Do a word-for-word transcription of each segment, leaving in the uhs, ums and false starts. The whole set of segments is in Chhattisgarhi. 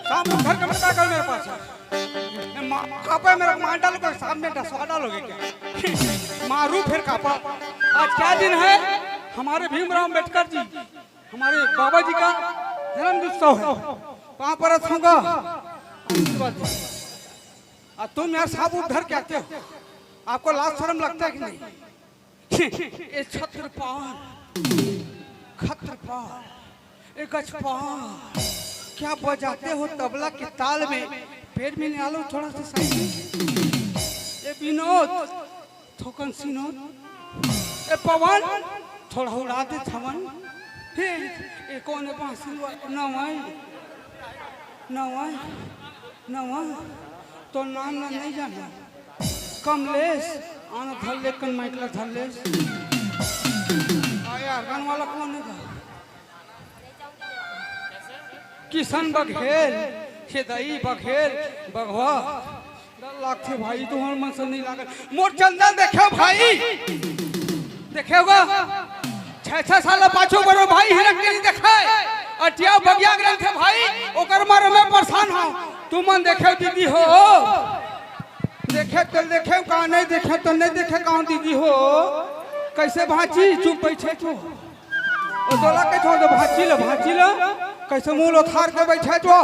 शाम को घर का बेटा कल मेरे पास है। मैं मा-, कापा है मेरा, मार डालो, कोई सामने डसवा डालोगे क्या? मारू फिर कापा। आज क्या दिन है? हमारे भीमराव अम्बेडकर जी, हमारे बाबा जी का जन्म उत्सव है। पाँव परत होगा, आशीर्वाद दे। और तुम यार साबुत धर के आते हो, आपको लाज शर्म लगता है कि नहीं? ये छत्रपाल, खत्रपाल, ये गजपाल, क्या बजाते हो तबला के ताल में? पेट में निकालो थोड़ा सा साइड में। ये विनोद, थोकन सिनोद, ये पवन, थोड़ा उड़ा दे थवन। हे, ये कौन है बांसुरी वाला? नवाई, नवाई, नवाई, तो नाम ना नहीं जाना। कमलेश, आना धर ले, कन माइक ला धर ले। आ यार, गान वाला कौन है गा? किशन बघेल, खेदई बघेल, बघवा। डर लागथे भाई, तुहर मन से नहीं लागल। मोर चंदा देखे भाई, देखे होगा? छह छह साल पाछू बरो भाई, हिरक के नहीं देखे। अटिया बगिया ग्रंथ है भाई, ओकर मारे मैं परेशान हूँ। तुमन देखे दीदी हो, देखे तो देखे, कहाँ नहीं देखे तो नहीं देखे, कहाँ दीदी हो? कैसे भांची चुप बैठे छो? ओ तोला के छोड़ दो, भांची लो, भांची लो। कैसे मुंह उथार के बैठे छो?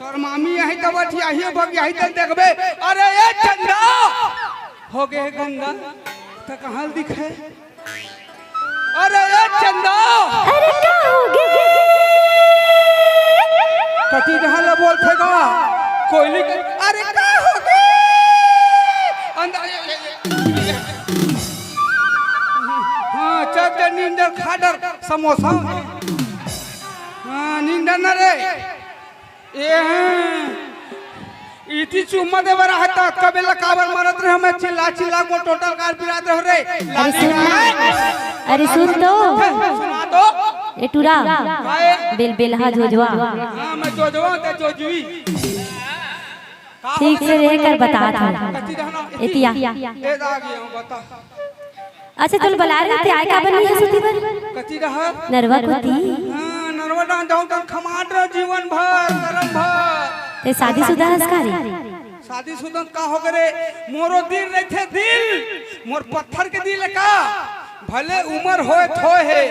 तोर मामी यही तो बठी, यही बग, यही तो देखबे। अरे ये चंदा, हो गए गंदा, तो कहाँ दिखे? अरे ए चंदा, अरे का हो गे? कति डहर ला बोलथे गा? कोयली के, अरे का हो गे? अंदर, हाँ, चल, चल, निंदर, खादर, समोसा। हाँ, निंदर न रे। ए, इति चुम्मा दे बर आहे त कबे ल काबर मरत रहे, मैं चिल्ला चिल्ला को टोटल कार पिरात रहो रे। अरे सुन, अरे सुन तो। सुना तो। ए टुरा। काहे? बेल बेलहा जोजवा। हाँ, मैं जोजवा ते जोजवी। का ठीक से हो रे, कर बता था। कच्ची रहना। एतिया। ए, आ गया हूँ, बता। अच्छा, तोल बला रहे थे, आए काबर नहीं हस ओती बर? कति डहर? नरवा कोती। हाँ, नरवा डांड जाऊं त खमाट रहो जीवन भर, करम भर। ते शादीशुदा हस का रे? शादीशुदा का हो गे रे? मोरो दिल रहिथे दिल, मोर पत्थर के दिल है का? भले उमर होए थोए हे।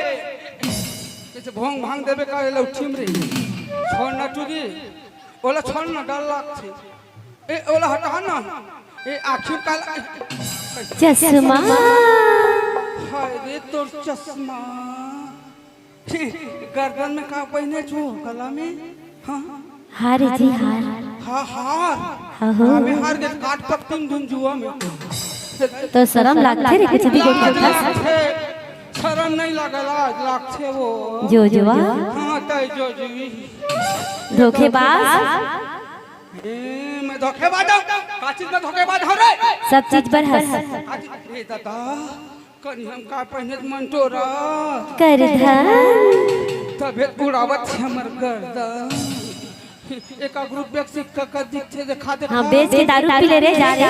कैसे भोंग भांग देबे का लौठी में रे? छोड़ ना टूरी, ओला छोड़ ना, डर लागथे। ए, ओला हटा ना। ए, आँखी काला। चश्मा। हाय रे, तोर चश्मा। गर्दन में का पहिने छो, गला में? हाँ। हार जी, हार। हाँ, हार। हाँ हो। हमें हार के काट पकतुन धुन जुआ में। तो शरम लागथे रे, कुछ भी बोल के। लागथे। शरम नहीं लागला, लागथे वो। जोजवा। हाँ, तय जोजवी। धोखेबाज। ए, मैं धोखेबाज हूँ? का चीज में धोखेबाज हूँ रे? सब चीज बर हस। आज, ए दादा, कनी हम का पहिने मन टोरा। करधन। तबे उड़ावत हे हमर गर्दन। एका ग्रुप बेच सिक्का का दिखथे, देखा दे। हाँ, बेच के दारू पी ले रे, जा रे।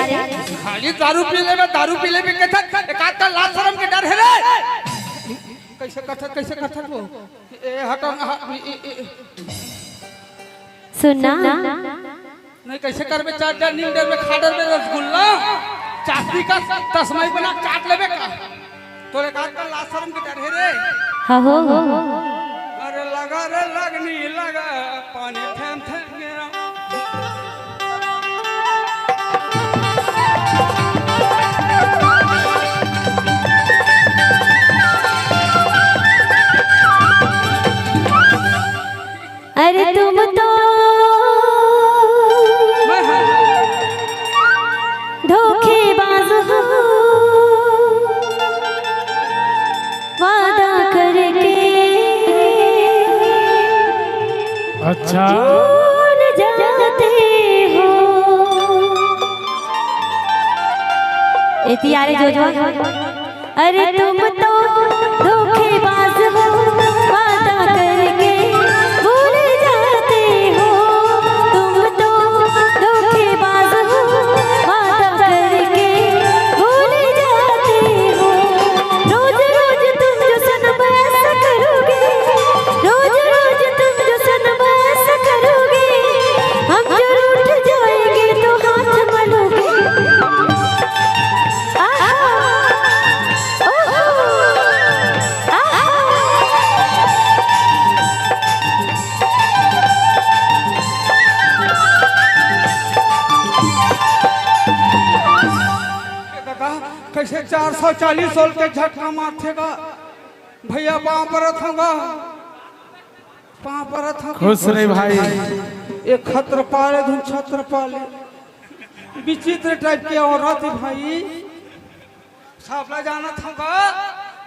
खाली दारू पी लेबे, दारू पी लेबे के थक, एक आध का लाज शरम के डर हे रे। कैसे कथत, कैसे कथत वो? ए, हटा, ह-, ए, ए, ए। सुन ना। नहीं, कैसे करबे? चार चार नींद में खा डरबे रसगुल्ला, चाशनी का तस्मई बना चाट लेबे का? तोरे का का लाज शरम के डर हे रे? हाँ हो। अरे लगा रे लगनी लगा, पानी थेम थेम गिरा। अरे तुम तो धोखेबाज हो, वादा करके अच्छा। भूल जाते हो। एती आ रे जोजवा। अरे तुम तो धोखेबाज हो, वादा करके भूल जाते हो। तुम तो धोखेबाज हो, वादा करके भूल जाते हो। रोज रोज तुम जो सनम ऐसा करोगे, रोज रोज तुम चार सौ चालीस volt के झटका मारथे गा। भैया, पाँव परत हँव गा, पाँव परत हँव। खुश रहे भाई। एक खत्र पाले, धुन छत्र पाले। विचित्र type के औरत हे भाई। सबला जानत हँव गा,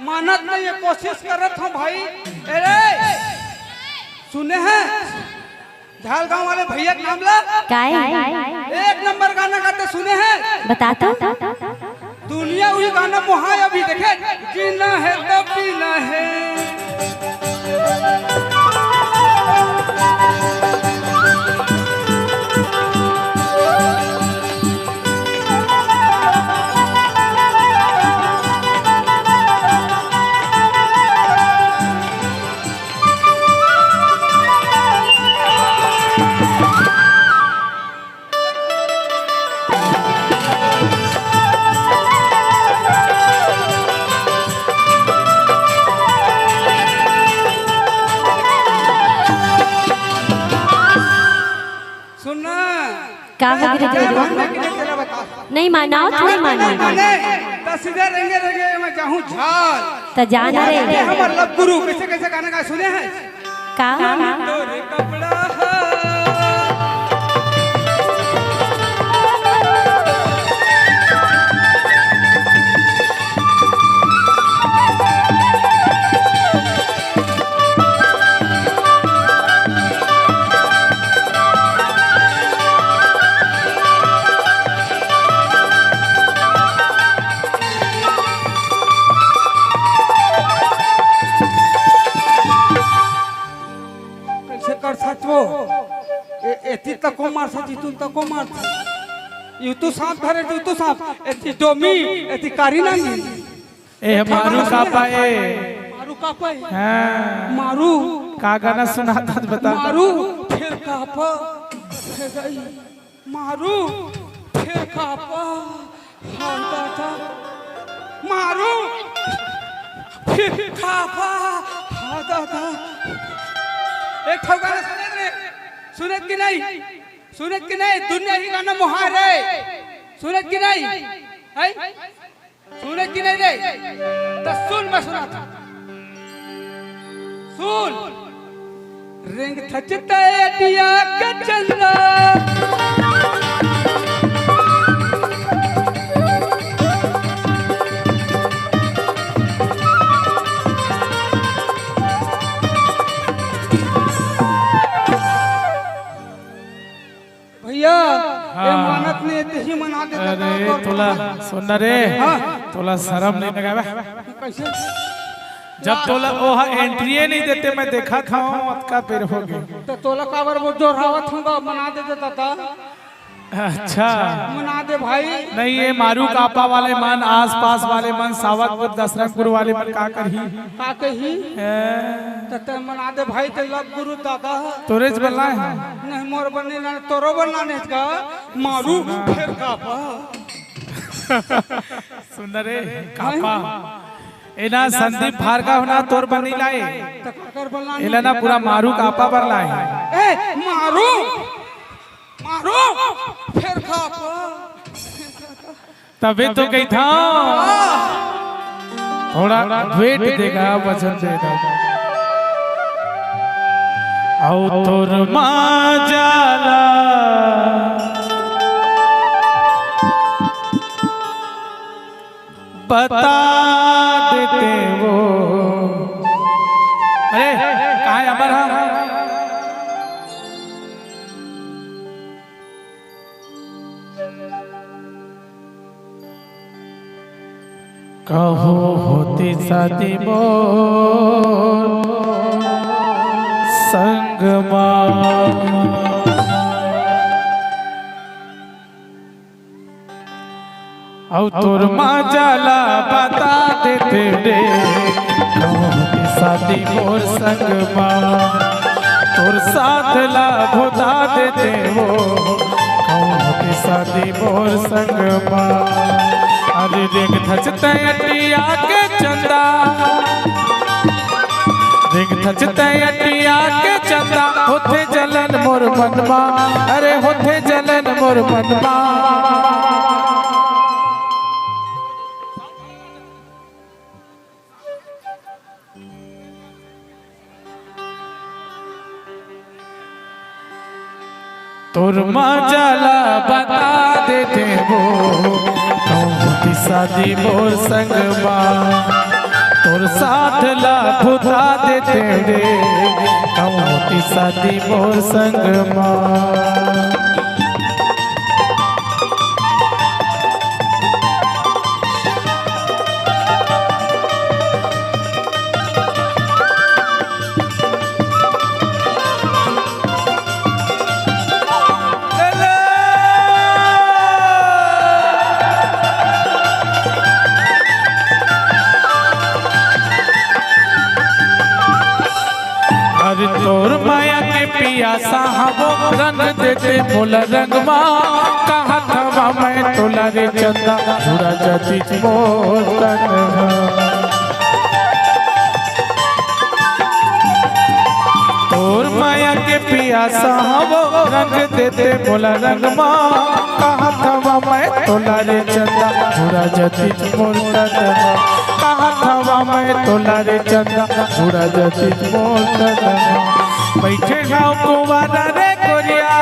मानत नहीं हे, कोशिश करत हँव भाई। अरे, सुने हस? झालगांव वाले भैया के नाम ला। काय? एक नंबर गाना गाथे, सुने हस? बता तो। दुनिया उही गाना मोहाय अभी देखे, जीना है तो पीना है। सुन ना। का हो गिरे तेरा गिरे? मानना कि नहीं तेरा बता। नहीं माना, नहीं माना। माने, त सीधे रेंगे रेंगे मैं जाहूँ झाल। त जा ना रे। ये हमर लव गुरु, कैसे कैसे गाना गा सुने हस? का? तोरे कपड़ा ह। कैसे कर सकथो? ए-, एती तको मार सकथो, एती तको मार सकथो। यूं तो सांप धरे, यूं तो सांप। एती डोमी, एती कारी नांगी। ए, मारू कापा ए। मारू कापा ए। हाँ। मारू। का गाना सुनात हस बता। मारू, फेर कापा। मारू, फेर कापा, हाय दादा। मारू, फेर कापा, हाय दादा। एक ठो गाना सुनत रे, सुनत कि नहीं? सुनत कि नहीं? दुनिया ही गाना मोहाय रे, सुनत कि नहीं? हैं? सुने कि नहीं रे? त सुन, मैं सुनाथंव। सुन। रेंगथस तैं अटिया के चंदा। भैया, हाँ। ए मानत नहीं, एती ही मना देथे अरे, का तोर तोला, सुन ना रे, हाँ। तोला शरम नहीं लगे बे? कैसे? जब तोला ओहा entry नहीं देथे, मैं देखत हँव, अतका बेर हो गे। त तोला काबर वो जोरावत हँव गा, मना देथे त। अच्छा। मना दे भाई। नहीं, ये मारू कापा वाले मन, आसपास वाले मन, सावतपुर, दसरंगपुर वाले मन का करही? का कही? ए। त तैं मना दे भाई, तैं लव गुरु दादा। तोरेच बर लाए हँव। नहीं, मोर बर नहीं लाने, तोरो बर लाने का। मारू फेर कापा। सुन ना रे, कापा। ए ना संदीप भार्गव ना तोर बर नहीं लाए। त काकर बर लाने? एला ना पूरा मारू कापा बर लाए। ए, मारू, मारू, फेर कापा। तभे तो कहिथँव। थोड़ा weight देगा, वजन देगा। अउ तोर माँ जाला बता देते वो। अरे, कहाँ है अमर? हाँ। कहूँ होती शादी मोर संग मा। अउ तोर माँ जाला बता देते रे, कहूँ होती शादी मोर संग मा, तोर साथ ला भुता देते वो, कहूँ होती शादी मोर संग मा। अरे रेंगथस तैं अटिया के चंदा, रेंगथस तैं अटिया के चंदा, होथे जलन मोर मन मा, अरे होथे जलन मोर मन मा। तोर मजा ला बता देते वो, कहूँ होती शादी मोर संग मा। तोर साथ ला भुता देते रे, कहूँ होती शादी मोर संग मा। अरे तोर माया के पियासा हवो, रंग देते मोला रंगमा। कहत हवा मैं तोला रे चंदा, जुड़ा जाती मोर तन हा। तोर माया के पियासा हवो, रंग देते मोला रंगमा। कहत हवा मैं तोला रे चंदा, जुड़ा जाती मोर तन हा। कहत हवा मैं तोला रे चंदा, जुड़ा जाती मोर तन हा। बैठे हव कुंवारा रे गोरिया,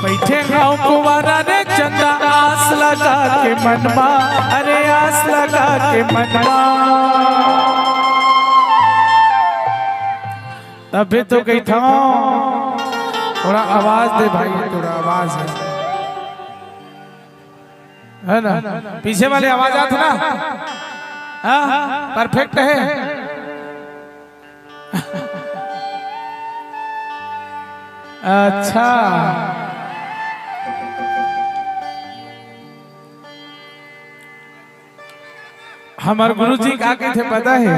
बैठे हव कुंवारा रे चंदा, आस लगा के मनमा, अरे आस लगा के मनमा। तभे तो कहिथव, थोड़ा आवाज दे भाई, थोड़ा आवाज है, है ना? पीछे वाले आवाज आत ना? हाँ, परफेक्ट है। अच्छा, हमर गुरुजी का कहिथे पता है?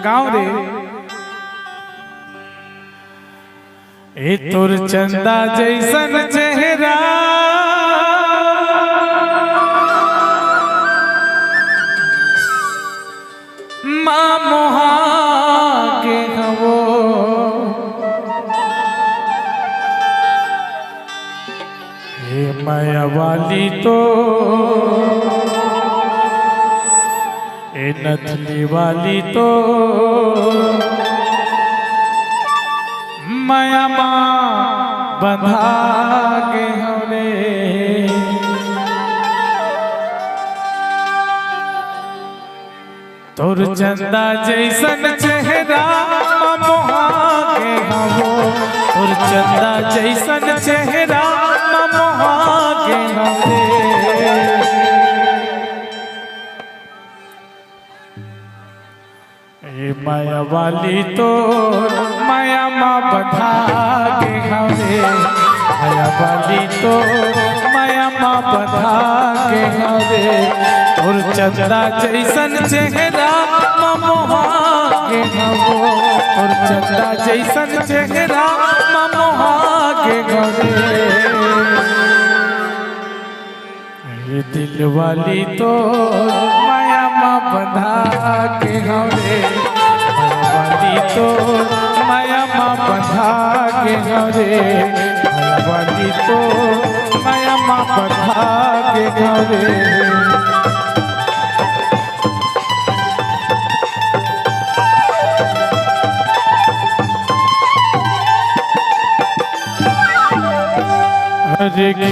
गाँव रे, ए तोर चंदा जैसन चेहरा मा मोहा गे हवो। हे माया वाली तो, ए नथली वाली तो, माया मा बंधा गे हवं रे। तोर चंदा जैसन चेहरा मा मोहा गे हवं, तोर चंदा जैसन चेहरा मा मोहा गे हवं रे। ए माया वाली तो, माया मा बंधा गे हवं रे। माया वाली तो, माया मा बंधा गे हवं रे। तोर चंदा जैसन चेहरा मा मोहा गे हवं, तोर चंदा जैसन चेहरा मा मोहा गे हवं रे। ए दिल वाली तो माया मा बंधा गे हवं रे, माया वाली तो माया मा बंधा गे हवं रे, माया वाली तो माया मा बंधा गे हवं रे। अरे